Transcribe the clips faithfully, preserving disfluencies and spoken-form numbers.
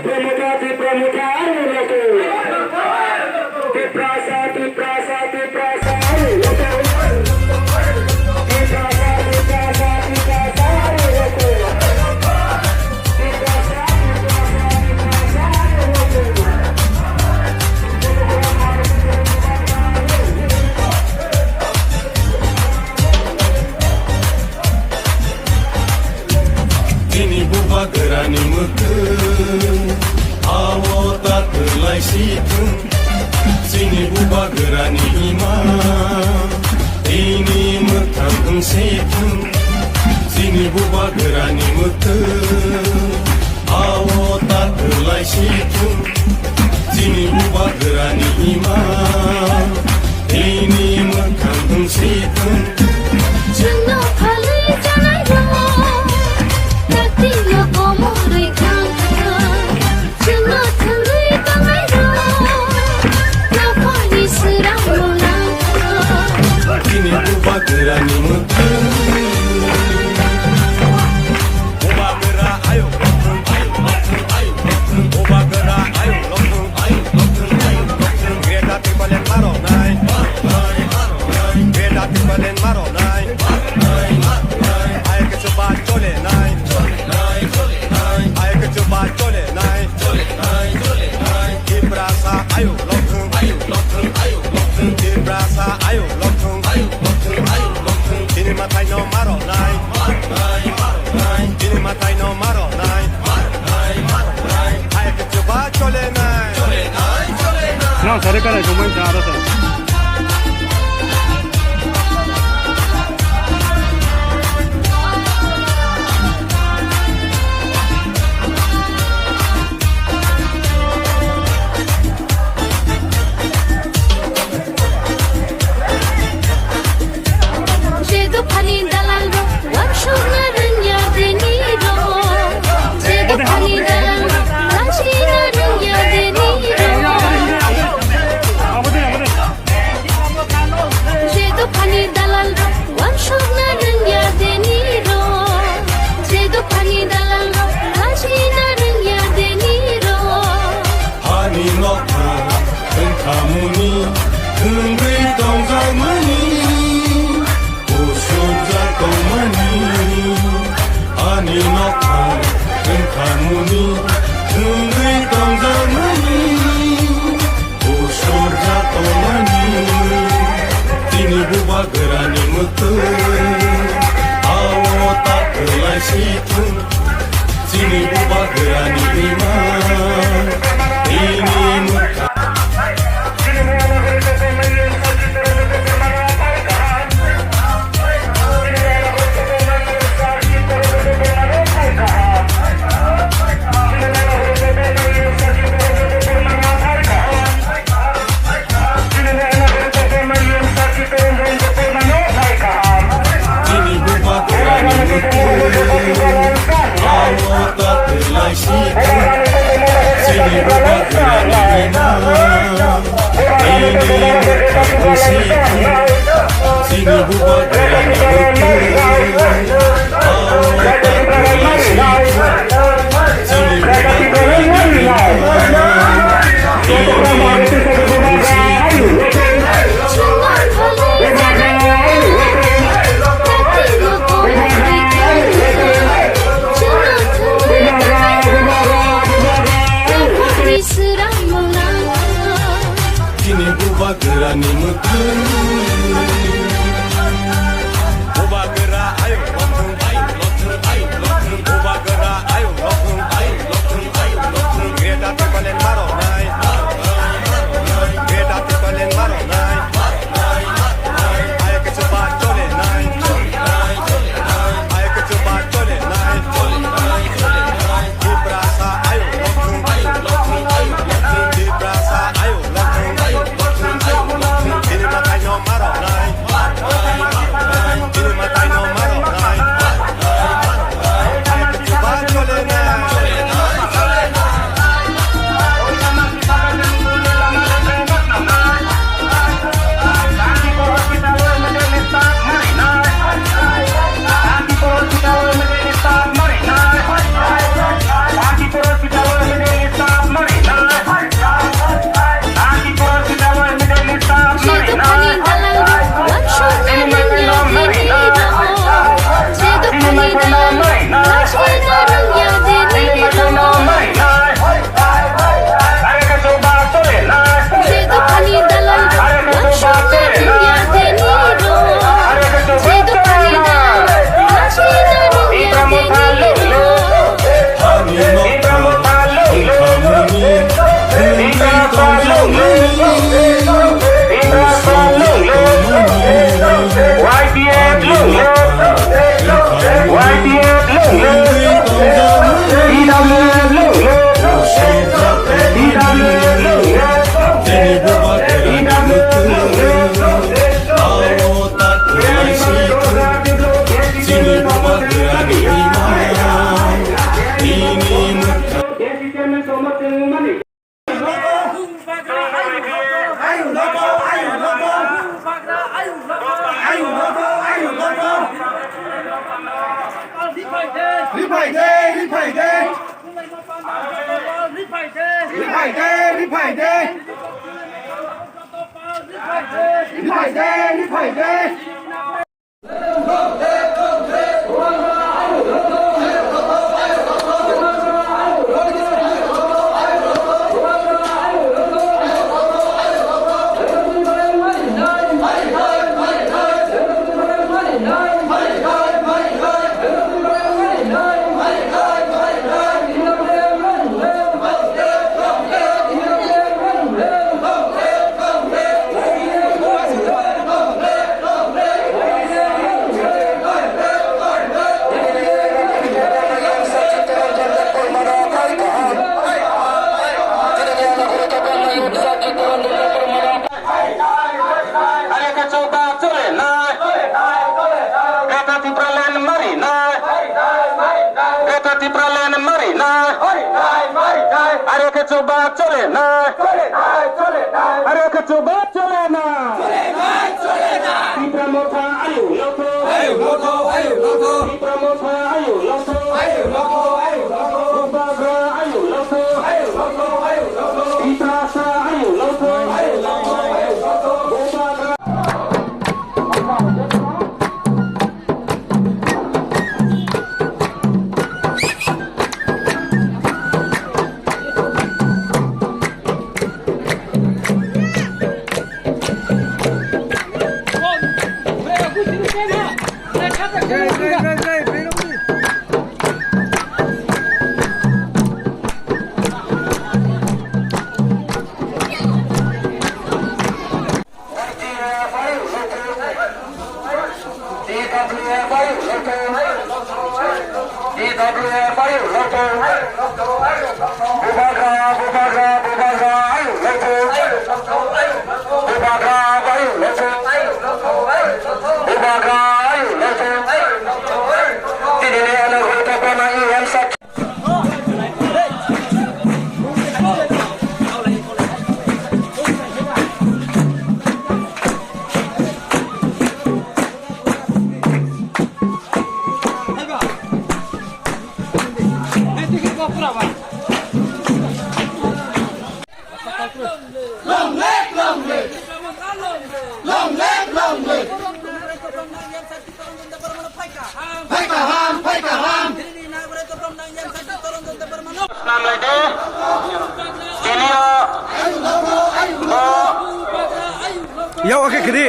Tiprasa, Tiprasa, Tiprasa, Tiprasa, Tiprasa, Tiprasa, Tiprasa. Chini bubagrani mwkhwng, awo ta twlai si thung. Chini bubagrani ima, tini mwkhang wng si thung. Chini bubagrani mwkhwng, awo ta twlai si thung. Chini bubagrani ima, tini mwkhang wng si thung. Chwngno phalwi chanai rok, takti yo komorwi thang thang. Chwngno thangwi tongnai rok, nokhorni swrang rok nang thang. Chini bubagrani mwkhwng. Bubagra ayuk lokthwng, ayuk lokthwng, ayuk lokthwng. Bubagra ayuk lokthwng, ayuk lokthwng, ayuk lokthwng. Greater Tipraland maroknai, maroknai, maroknai. Greater Tipraland maroknai, maroknai, maroknai. Ayuk chuba cholenai, cholenai, cholenai. Ayuk chuba cholenai, cholenai, cholenai. Tiprasa ayuk lokthwng, ayuk lokthwng, ayuk lokthwng. Tiprasa ayuk lokthwng, ayuk lokthwng, ayuk lokthwng. Chini mwtai no maroknai, maroknai, maroknai. Chini mwtai no maroknai, maroknai, maroknai. Ayuk chuba cholenai, cholenai, cholenai. No, sare kara, cuma cara sa. Je dophani dalal rok, wansukna rwngya deni rok. Je dophani dalal rok, lachina rwngya deni rok. Je dophani dalal rok, wansukna rwngya deni rok. Je dophani dalal rok, lachina rwngya deni rok. Hani nokha wngkhamuni, thwngwi tongjakmani, usukjak tongmani. Ani nokha wngkhamuni, thwngwi tongjakmani, usukjak tongmani. Chini bubagrani mwkhwng, awo ta twlai si thung. Chini bubagrani ima, tini mwkhwng. Chini bubagrani mwkhwng, awo ta twlai si thung. Chini bubagrani ima, tini mwkhwng si thung. Chini bubagrani mwkhwng, awo ta twlai si thung. Chini bubagrani mwkhwng. Bubagra ayuk lokthwng, ayuk lokthwng, ayuk lokthwng. Bubagra ayuk lokthwng, ayuk lokthwng, ayuk lokthwng. Greater Tipraland maroknai, Greater Tipraland maroknai. Ayuk chuba cholenai, ayuk chuba cholenai. Tiprasa ayuk lokthwng, ayuk lokthwng, ayuk lokthwng. Tiprasa ayuk lokthwng, ayuk lokthwng, ayuk lokthwng. Chini mwtai no mar Riphai de, riphai de. Riphai de, riphai de. Riphai de, riphai de. Are khe chuba chole nai. Greater Tipraland mari nai. Greater Tipraland mari nai. Are khe chuba chole nai. Are khe chuba chole nai. Tipra Motha ayu lotho. Tipra Motha ayu lotho. Bubagra ayu lotho. Tiprasa ayu lotho. Bubagra. Bubagra, bubagra, bubagra, ayu lotho. Bubagra, ayu lotho. Bubagra, ayu lotho. Tini ni ano hoi to kona i M S A. Long live, long live. Long live, long live. Phai kaham, phai kaham. Namlaide. Tini o. Bo. Yau, oke, kiri.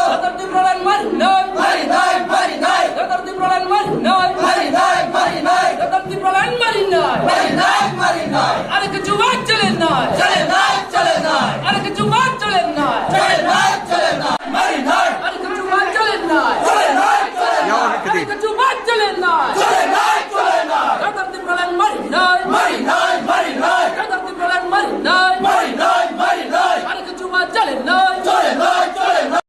Greater Tipraland marinai. Marinai, marinai. Greater Tipraland marinai. Marinai, marinai. Greater Tipraland marinai. Marinai, marinai. Are khe chuba cholenai. Cholenai, cholenai. Are khe chuba cholenai. Cholenai, cholenai. Marinai. Are khe chuba cholenai. Cholenai, cholenai. Are khe chuba cholenai. Cholenai, cholenai. Greater Tipraland marinai. Marinai, marinai. Greater Tipraland marinai. Marinai, marinai. Are khe chuba cholenai. Cholenai, cholenai.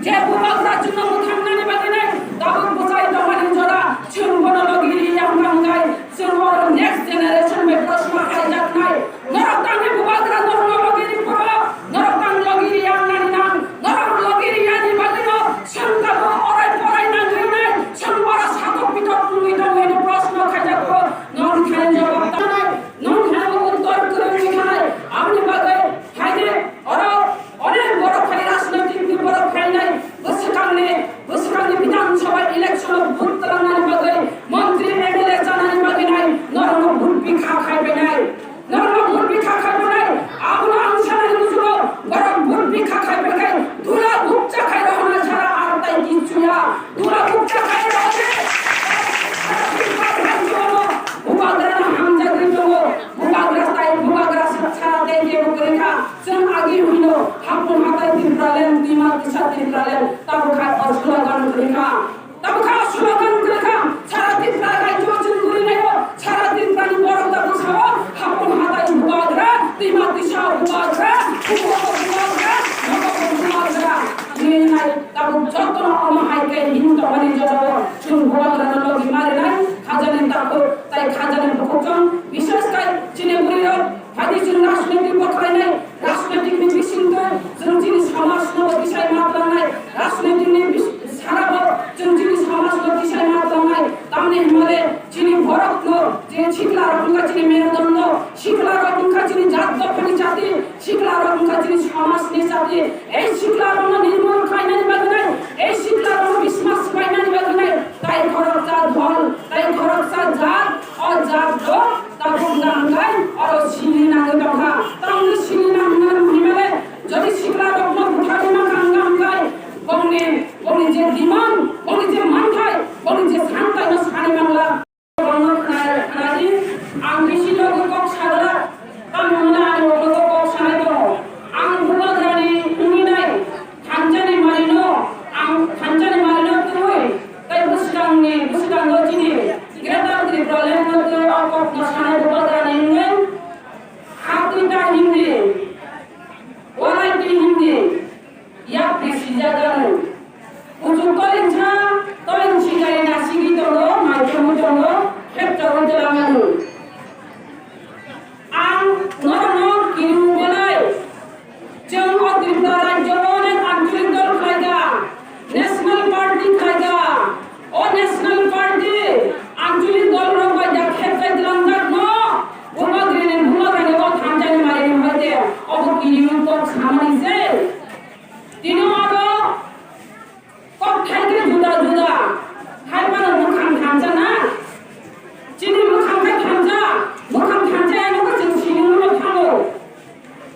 Je bubagra chwngno mwthangmani bagwi nai tabuk bwchai tongmani jora, chwng bono logi ri yang tangkha, chwng oro next generation bai proshno khaijaknai. Norok tangwi bubagra Ani himale chini borokno je siklarok wngkha chini merudondo, siklarok wngkha chini jat dophani jati, siklarok wngkha chini somajni jati. Ei siklarokno nirmul khlainani bagwi nai, ei siklarokno bismas khlainani bagwi nai, tai khoroksa dhol, tai khoroksa jat, o jatbo tabuk wngkha hwnkhe oro sini nangwi tongkha. Tamni sini nang hwnmale jodi siklarokno butharwi mankha hwnka hwnkhe bongni, bongni je demand, bongni je manthai, bongni je santaino sani mangla. Ang bisi logi kok sagla, tamo hwnle ani logi kok sanai tongo. Ang bubagrani wngwi nai, thansa ni marino, ang thansa ni marino twiwi, tei bwskangni, bwskango chini Greater Tipraland no twiwi o kokno sanai bubagrani wngwi, ha twi ta hindi, walai twi hindi. Yak bisi jagano. Kuchuk kolinsa, kolinsi gari nasigi tongo, mai chomu tongo, khep chomu cholamani. Ang norokno kiru belai. Chwng o Tripura rajyo o onek ancholik dol khlaika, national party khlaika. O national party ancholik dol rok bai da khep khai dwlangjak no. Buma grini, buma grini o thansa ni mari ni hoite. Obo kiru kok samani se. Tini oro kok thai khe juda juda. Hai phano mwkhang thansa na? Chini mwkhang khe thansa. Mwkhang thansa ya nokha chwng sini ulo thango.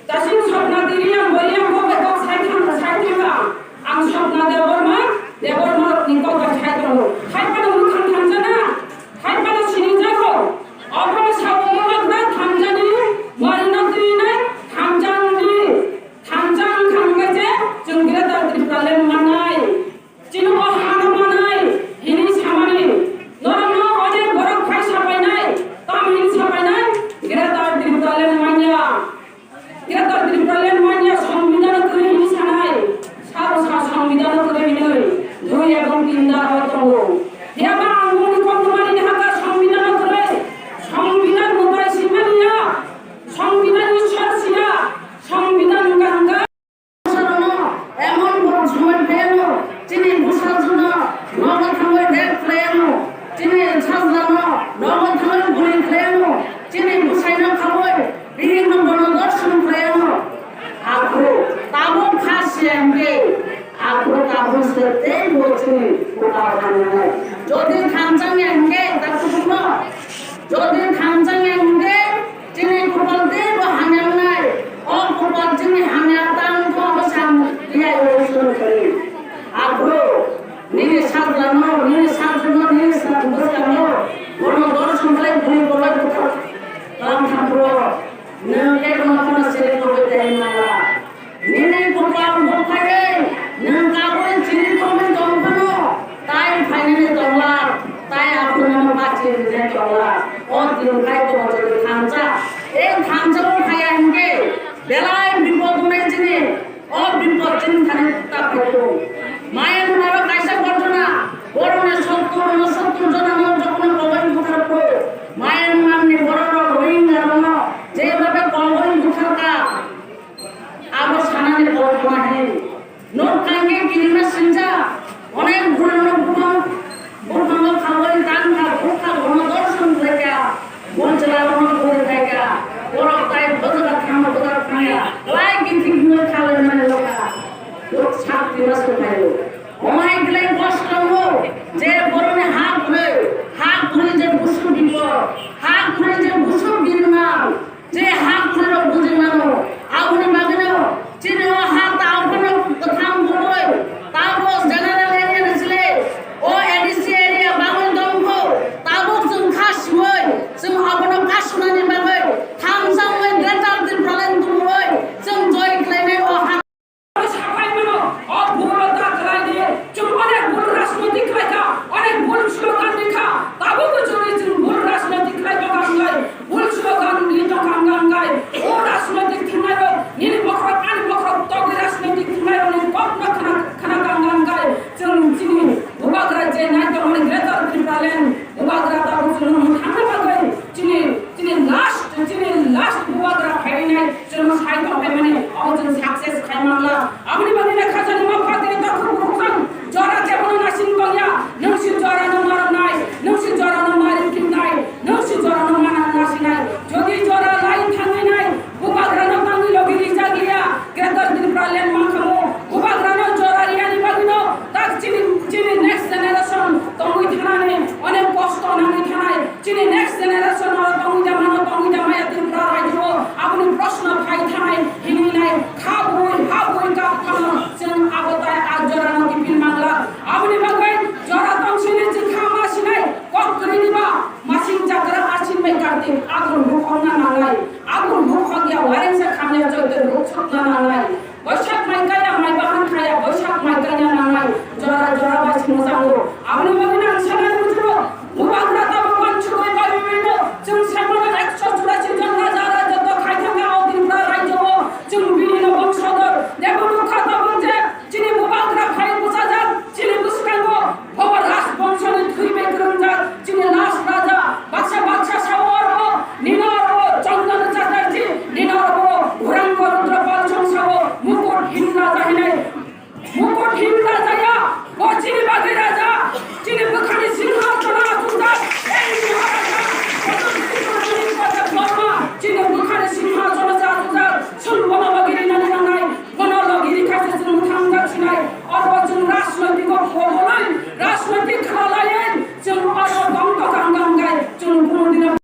Tasing sokna tiri yang bari yang kok bai kok sai thang sai thang. Ang sokna Debbarma, Debbarma ni kok bai sai tongo. Hai phano mwkhang thansa na? Hai phano sini jago. Obo sabo mwkhang thansa ni mari na tiri nai thansa ni. Thansa wngkha hwnkhe je chwng Greater Tipraland mannai, chini o hano mannai hinwi samani. Norokno onek borok khai sapainai, tamo hinwi sapainai, Greater Tipraland manya. Greater Tipraland manya, Songbidan kwrwi hinwi sanai, sabo sa Songbidan kwrwi hinwi, dui ebong tin daro tongo. Phiya ba ang boni koktwmani ni hakha Songbidan kwrwi, Songbidan mwtai simani ya, Songbidan Ishwar siya, Songbidan wngkha hwnkha. Bwsarokno emon borok somoi phaiano, chini bwsajwkno nogo thangwi rape khlaiano, chini sajlano nogo thangwi guli khlaiano, chini bwsaino khaui bihikno bono dorshon khlaiano. Aphuru tabuk kha siyam khe, aphuru tabuk se tei bo chini bwkha hamya nai. Jodi thansa ya hwnkhe ta kubukno, jodi thansa ya hwnkhe, chini kupal teibo hamya wngnai. O kupal chini hamya tang kho bwsang tiyai o song kari. Aphuru nini sajlano, nini sajlano, nini sa-, bwskangno bono dorshon khlai bini bolai buthar tang thaphuru nwng ekno kheno siri kogwi tei mala. Nini kupal buphaiwi nwng kabui chiri tongwi tong phano, tai phainani tongla, tai aphuru nono bachi rinai tongla. O din khai tongo chwngni thansa. E thansa o phaiya hinkhe belai bipod wngnai chini. O bipod chini thani ta phaitu. Myanmar o kaisa ghotona, borokni sottur, unasottur jona no jokhon kogwi butharkhu. Myanmar ni borok rok Rohingya rok no jebhabe kogwi butharkha. Abo sanani kok mahi. Nok kangke kirima sinja. Onek bhurano buphang, buphango khaui tangkha, bukha bono dorshon khlaikha. Bonchla bono buri khaikha. Borok tai bojra thangma bojra thangya. Lai kithi hino khalai mani lokha. Lok sakti masu khayo. Omai gleng kosto mo. Je boroni ha bwrwi. Abo bukhuk ya uaisa khamya joto bukhuk sokna nangnai.